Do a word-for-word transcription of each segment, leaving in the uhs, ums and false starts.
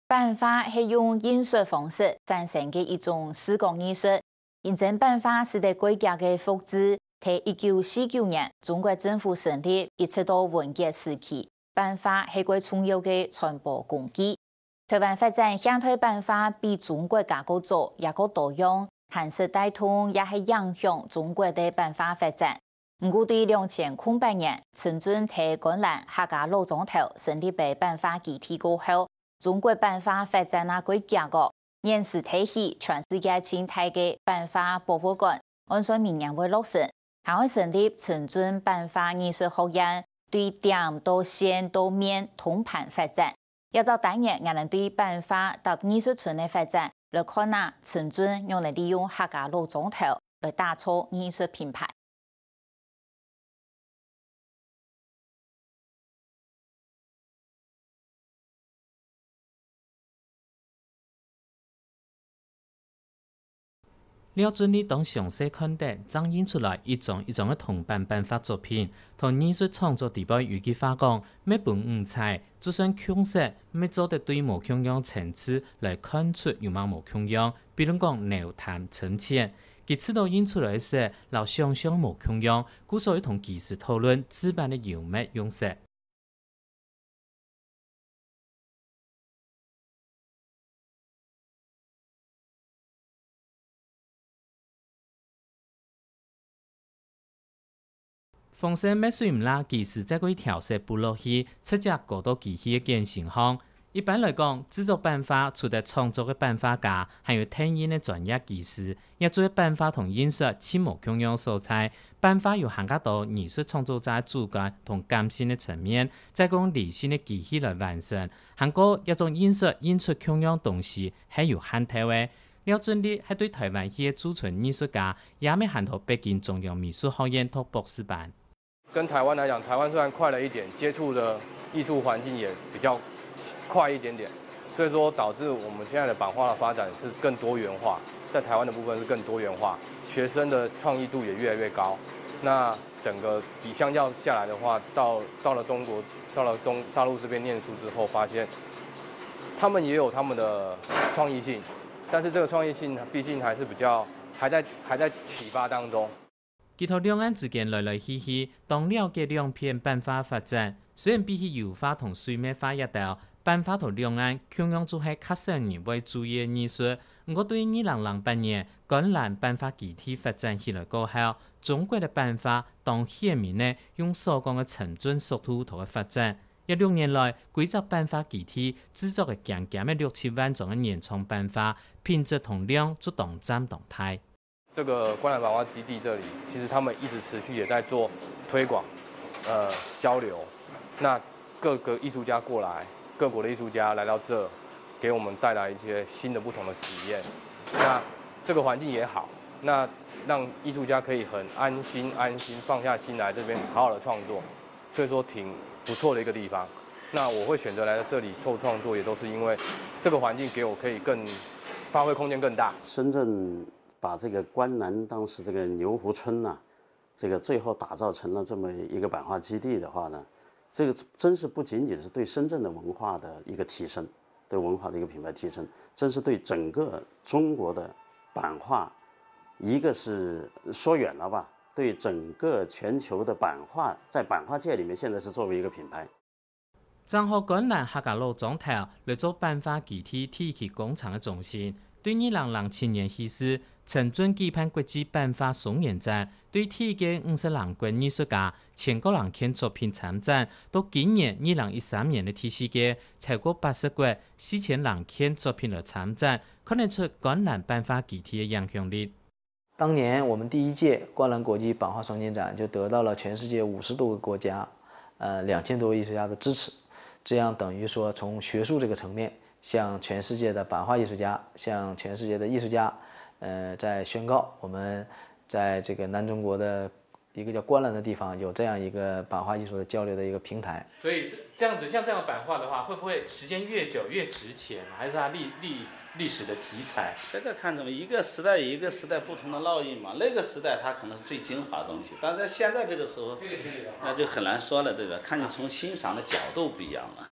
版畫係用印刷方式產生个一種視覺藝術。因爭版畫使得過遽个複製，在一九四九年，中國政府成立，一直到文革時期，版畫係過重要个傳播工具。台灣發展現代版畫比中國較過早，也過多樣，還係帶動也係影響中國个版畫發展。毋過對兩千空八年，陳俊在觀瀾客家老莊頭成立个版畫基地過後，中國版畫發展啊過遽个，現時提起全世界盡大个版畫博物館，按算明年會落成，還會成立陳俊版畫藝術學院，對點到線到面通盤發展。這隻單元，𠊎等對版畫搭藝術村个發展來看啊，陳俊仰仔利用客家老莊頭來打造藝術品牌。 廖俊立當詳細看得正印出來一張一張个銅版版畫作品，同藝術創作底背有句話講：「乜分你猜，就算共色，乜做得對無共樣層次來看出有麼無共樣。」比論講，濃淡深淺，佢試著印出來个色摎想像無共樣，故所又同技師討論紙板个油墨用色。 風聲乜水毋罅，技師再過去調色補落去，直接膏到機器个件身項。一般來講，製作版畫除忒創作个版畫家，還有跈印个專業技師， 這就係版畫同印刷盡無共樣所在。版畫有還較多藝術創作者主觀同感性个層面，再過用理性个機器來完成。還過這種印刷印出共樣東西係有限度个。廖俊立係對臺灣去个駐村藝術家，也乜還在北京中央美術學院讀博士班。 跟台灣來講，台灣雖然快了一點，接觸的藝術環境也比較快一點點，所以說導致我們現在的版畫的發展是更多元化，在台灣的部分是更多元化，學生的創意度也越來越高。那整個比相較下來的話，到到了中國，到了中大陸這邊念書之後，發現他們也有他們的創意性，但是這個創意性畢竟還是比較還在還在啟發當中。 佢在兩岸之間來來去去，當了解兩片版畫發展。雖然比起油畫同水墨畫這兜，版畫在兩岸共樣就係較少人會注意个藝術，毋過對二零零八年觀瀾版畫基地發展起來過後，中國个版畫當顯明个用所講个陳俊速度在該發展。這六年來，歸隻版畫基地製作个將近个六七萬張个原創版畫，品質同量就當佔當大。 這個觀瀾版畫基地這裡，其實他們一直持續也在做推廣、呃交流。那各個藝術家過來，各國的藝術家來到這，給我們帶來一些新的不同的體驗。那這個環境也好，那讓藝術家可以很安心、安心放下心來這邊好好的創作，所以說挺不錯的一個地方。那我會選擇來到這裡做創作，也都是因為這個環境給我可以更發揮空間更大。深圳把這個觀瀾當時這個牛湖村呐，這個最後打造成了這麼一個版畫基地的話呢，這個真是不僅僅是對深圳的文化的一個提升，對文化的一個品牌提升，真是對整個中國的版畫，一個是說遠了吧，對整個全球的版畫，在版畫界裡面現在是作為一個品牌。 正好觀瀾客家老莊頭來做版畫基地第一期工程个中心。對二零零七年起始，陳俊舉辦國際版畫雙年展，對第一屆五十零個藝術家千過零件作品參展，到今年二零一三年个第四屆，超過八十個四千零件作品來參展，看得出觀瀾版畫基地个影響力。 當年我們第一屆觀瀾國際版畫雙年展就得到了全世界五十多個國家，呃，兩千多位藝術家的支持。這樣等於說，從學術這個層面，向全世界的版畫藝術家，向全世界的藝術家，呃，在宣告我們在這個南中國的一個叫觀瀾的地方有這樣一個版畫藝術的交流的一個平台。所以這樣子，像這樣的版畫的話，會不會時間越久越值錢啊？還是它歷歷歷史的題材？這個看怎麼，一個時代有一個時代不同的烙印嘛。那個時代它可能是最精華的東西，但在現在這個時候，那就很難說了，對吧？看你從欣賞的角度不一樣了。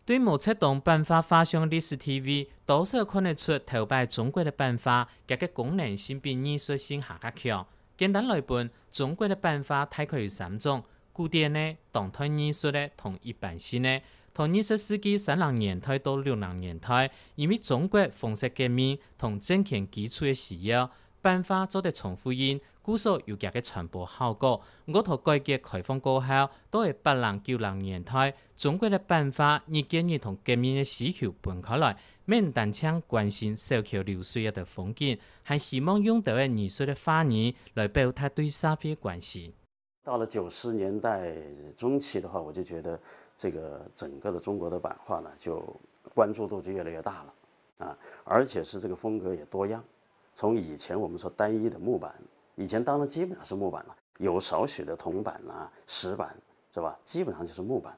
對無直當版畫畫像个歷史地位，多少看得出頭擺中國个版畫，佢个功能性比藝術性還較強。簡單來分，中國个版畫大概有三種：古典个、當代藝術个同一般性个。到二十世紀三零年代到六零年代，因為中國紅色革命同政權基礎个需要， 版畫做得重複印，故所有佢个傳播效果。毋過到改革開放過後，到了八零九零年代，中國个版畫日見日同革命个需求分開來，毋單淨關心小橋流水个風景，還希望用到个藝術个話語來表達對社會个關心。到了九十年代中期的话，我就觉得这个整个的中国的版画呢，就关注度就越来越大了啊，而且是这个风格也多样。从以前我们说单一的木版，以前当然基本上是木版了，有少许的铜版啊、石版，是吧？基本上就是木版。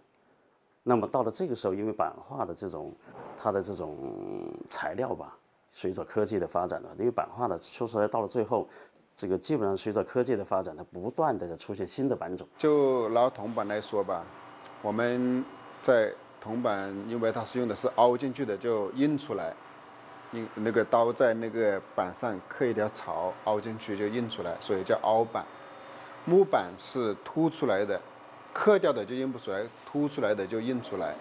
那么到了这个时候，因为版画的这种它的这种材料吧，随着科技的发展呢，因为版画呢说出来到了最后，这个基本上随着科技的发展，它不断的出现新的版种。就拿铜版来说吧，我们在铜版，因为它是用的是凹进去的，就印出来，印那个刀在那个板上刻一条槽，凹进去就印出来，所以叫凹版。木版是凸出来的，刻掉的就印不出来，凸出来的就印出来。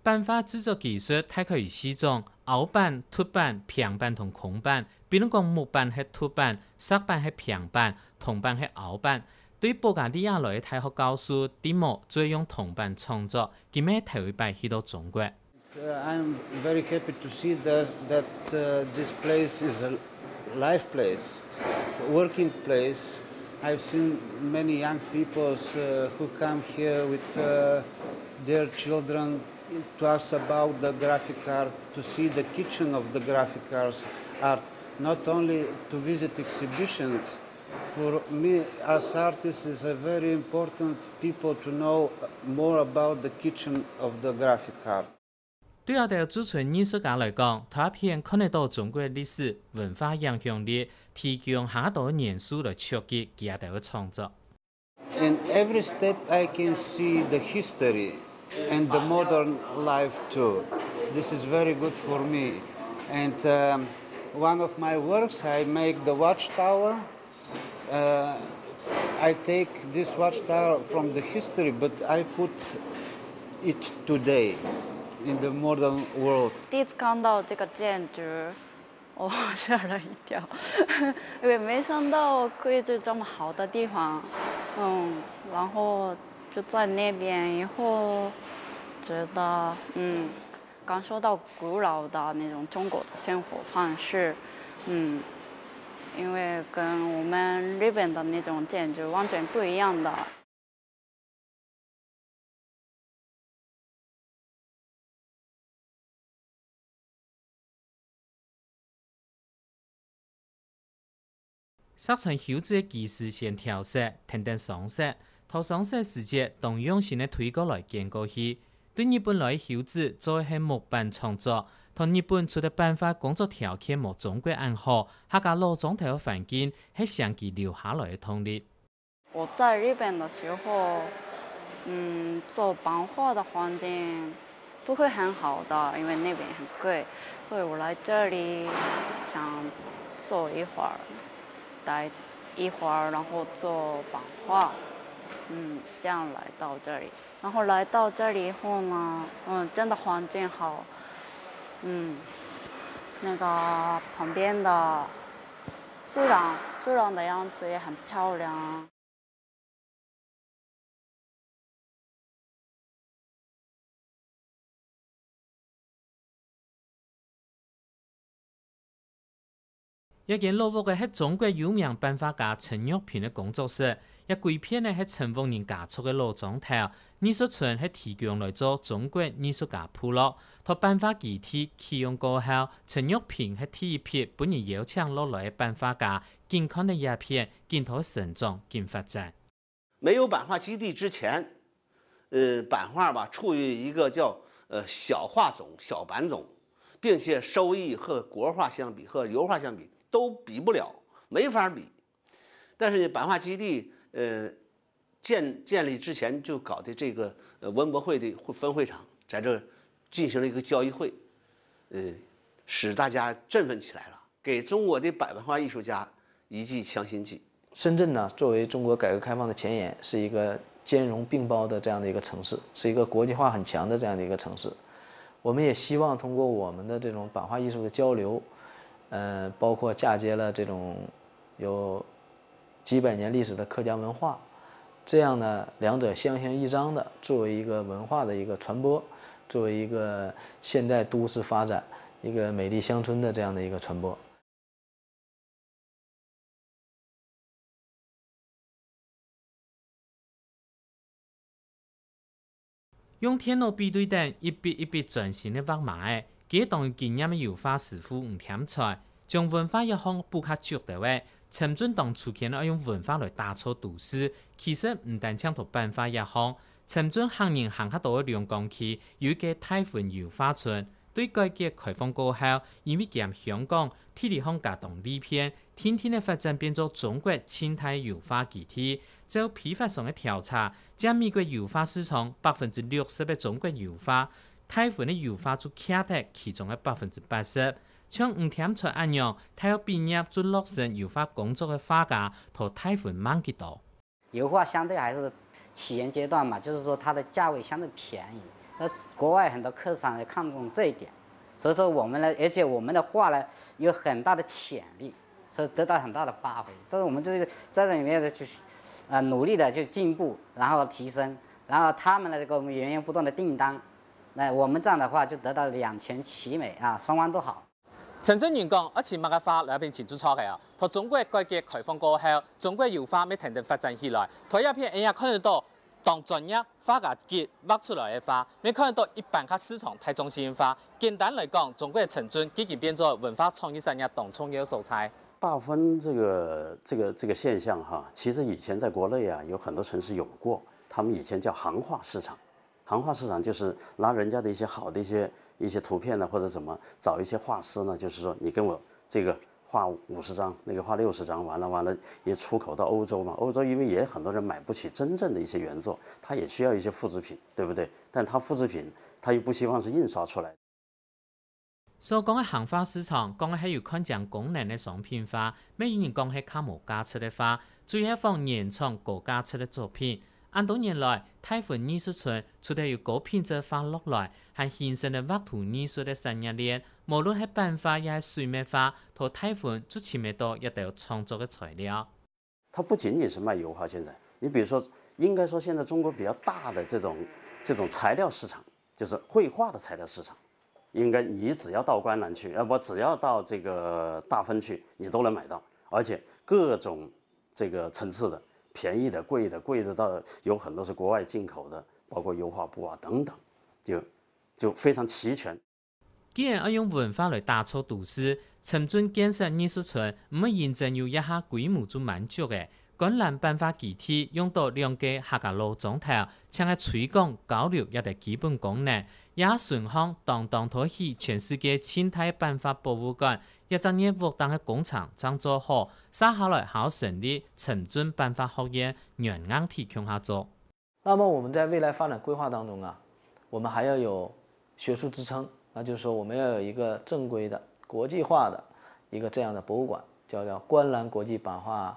版畫製作技術大概有四種：凹版、凸版、平版同空版。比如講木版係凸版，石版係平版，銅版係凹版。對保加利亞來个大學教授Timo就係用銅版創作，佢乜係頭一擺去到中國。 Uh, I'm very happy to see that, that uh, this place is a life place, working place. I've seen many young people uh, who come here with uh, their children to ask about the graphic art, to see the kitchen of the graphic arts, art, not only to visit exhibitions. For me, as artists, it's a very important people to know more about the kitchen of the graphic art. 對這兜駐村藝術家來講，在這片看得著中國歷史、文化影響力，提供較多元素來觸及佢兜个創作。 In every step, I can see the history and the modern life too. This is very good for me. And um, one of my works, I make the watchtower. Uh, I take this watchtower from the history, but I put it today in the modern world. 第一次看到这个建筑，我吓了一跳，因为没想到可以住这么好的地方。嗯，然后就在那边以后，觉得嗯，感受到古老的那种中国的生活方式。嗯，因为跟我们日本的那种建筑完全不一样的。 石川修子个技師先調色，跈等上色，到上色時節當用心个推過來揀過去。對日本來个修子做个係木版創作，在日本除了版畫工作條件無中國恁好，客家老庄頭个環境係成佢留下來个動力。 我在日本的时候，嗯，做版画的环境不会很好的，因为那边很贵，所以我来这里想做一会儿，待一会儿，然后做版画，嗯，这样来到这里。然后来到这里以后呢，嗯，真的环境好，嗯，那个旁边的 自然，自然的样子也很漂亮。 這間老屋仔係中國有名版畫家陳玉平个工作室，這歸片仔係陳屋人家族个老庄頭。藝術村係提供來做中國藝術家部落，在版畫基地啟用過後，陳玉平係第一批分人邀請落來个版畫家，緊看這片，緊在成長、緊發展。 没有版画基地之前，呃，版画吧处于一个叫呃小画种、小版种，并且收益和国画相比、和油画相比都比不了，没法比。但是呢，版画基地呃建建立之前就搞的这个呃文博会的会分会场，在这进行了一个交易会，呃，使大家振奋起来了，给中国的版画艺术家一剂强心剂。深圳呢，作为中国改革开放的前沿，是一个兼容并包的这样的一个城市，是一个国际化很强的这样的一个城市。我们也希望通过我们的这种版画艺术的交流，呃，包括嫁接了这种有几百年历史的客家文化，这样呢，两者相形益彰的，作为一个文化的一个传播，作为一个现代都市发展、一个美丽乡村的这样的一个传播。用電腦比對等一筆一筆嶄新个畫嫲仔，佢當有經驗个油畫師傅吳添財，將文化這項補較足兜仔。陳俊當初間愛用文化來打造都市，其實毋單淨在版畫這項，陳俊行人行較多个兩江區有一個大分油畫村，對改革開放過後，因為佢摎香港地理項較當利便，定定仔發展變做中國近代油畫基地。照批發商个調查，佔美國油畫市場百分之六十个中國油畫，大分个油畫就徛在其中个百分之八十。像吳添財恁樣，大學畢業就落身油畫工作个畫家，在大分吂幾多。油畫相對還是起源階段嘛，就是說它的價位相對便宜。那國外很多客商也看重這一點，所以說我們呢，而且我們的畫呢有很大的潛力，所以得到很大的發揮。所以我們就是在這裡面呢，就是呃努力的去進步，然後提升，然後他們呢就給我們源源不斷的訂單。那我們這樣的話就得到兩全其美啊，雙方都好。陳俊人講，愛尋麼个畫來這片尋就著个啊。在中國改革開放過後，中國油畫乜跈等發展起來。在這片，𠊎也看得到當專業畫家佢畫出來个畫，乜看得到一般較市場大眾性个畫。簡單來講，中國个陳俊已經變做文化創意產業當重要个所在。大分這個這個這個現象哈，其實以前在國內啊有很多城市有過，他們以前叫行畫市場。行畫市場就是拿人家的一些好的一些一些圖片呢，或者什麼，找一些畫師呢，就是說你跟我這個畫五十張，那個畫六十張，完了完了也出口到歐洲嘛。歐洲因為也很多人買不起真正的一些原作，他也需要一些複製品，對不對？但他複製品他又不希望是印刷出來。所講个行畫市場，講个係有看重功能个商品畫，乜有人講係較無價值个畫，主要係仿原廠高價值个作品。恁多年來，大分藝術村除忒有高品質畫落來，還形成了畫圖藝術个產業鏈，無論係版畫也係水墨畫，在大分就尋得到這兜創作个材料。它不僅僅是賣油畫，現在你比如說，應該說現在中國比較大的這種這種材料市場，就是繪畫的材料市場，應該你只要到觀瀾去，呃，不，只要到這個大分去，你都能買到，而且各種這個層次的，便宜的、貴的，貴的到有很多是國外進口的，包括油畫布啊等等，就就非常齊全。既然愛用文化來打造都市，深圳建設藝術村毋會因為有這下規模就滿足个。觀瀾版畫基地用到兩個客家老庄頭，淨係推廣交流這兜基本功能，這下順紲當當討起全世界近代版畫博物館，這隻月屋頂个工程正做好，續下來還愛成立深圳版畫學院，軟硬體共下做。 那麼我們在未來發展規劃當中啊，我們還要有學術支撐，那就是說我們要有一個正規的、國際化的一個這樣的博物館，叫叫觀瀾國際版畫，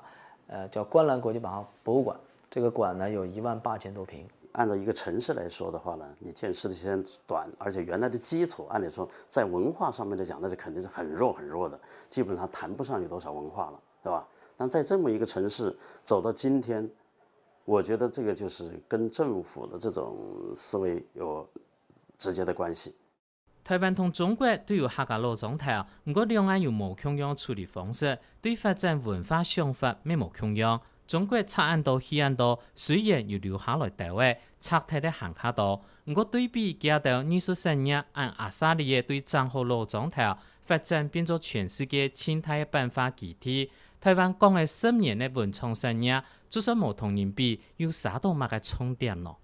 呃，叫觀瀾國際版畫博物館。這個館呢有一萬八千多坪。按照一個城市來說的話呢，你建設的時間短，而且原來的基礎，按理說在文化上面來講，那是肯定是很弱很弱的，基本上談不上有多少文化了，對吧？但在這麼一個城市走到今天， 我覺得這個就是跟政府的這種思維有直接的關係。臺灣同中國都有客家老庄頭，毋過兩岸有無共樣處理方式，對發展文化想法乜無共樣。中國拆恁多起恁多，雖然有留下來兜仔，拆忒个還較多，毋過對比佢兜藝術產業恁阿莎力个對整好老庄頭，發展變做全世界近代个版畫基地，臺灣講个十年个文創產業， 就算無同人比，又差到麼个重點呢？